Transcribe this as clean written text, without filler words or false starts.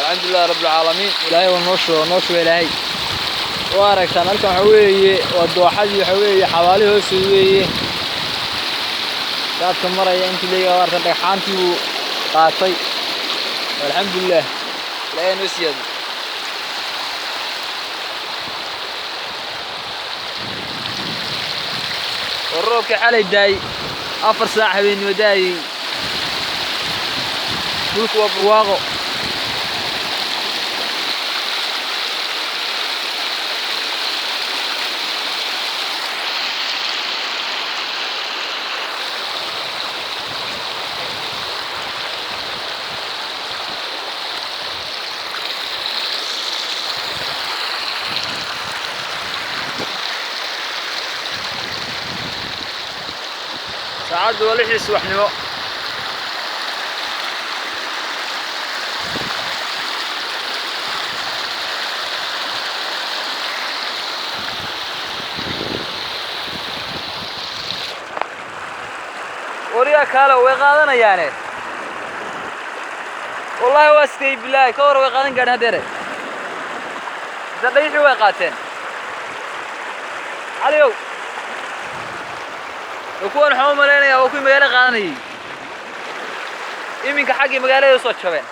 Alxamdulilah rabbilcaalamiin. Ilaahay waa noo shuba, noo shuba Ilaahay. Waa aragtaan halkan waxa weeye waa dooxadii, waxa weeye xabaali hoosteed weeye. Daadka maraya intii leeyahay waa aragtaan, dhagxaantii buu qaatay. Alxamdulilah, Ilaahay noo siyaado. Oo roobkii xalay daay, 4 saac habeennimo daayey. Dhulku waa barwaaqo. Saacaddu waa 6dii subaxnimo. Wariyaa kaale, way qaadanayaane. Wallahi waa sidey bilaahi ka hor way qaadan gaadhin haddeere. Mise dhagixii way qaateen, Caliyow? Kuwan waxaan u malaynayaa waa kuwii magaalo qaadanayay, iminka xaggii magaalada usoo jabeen.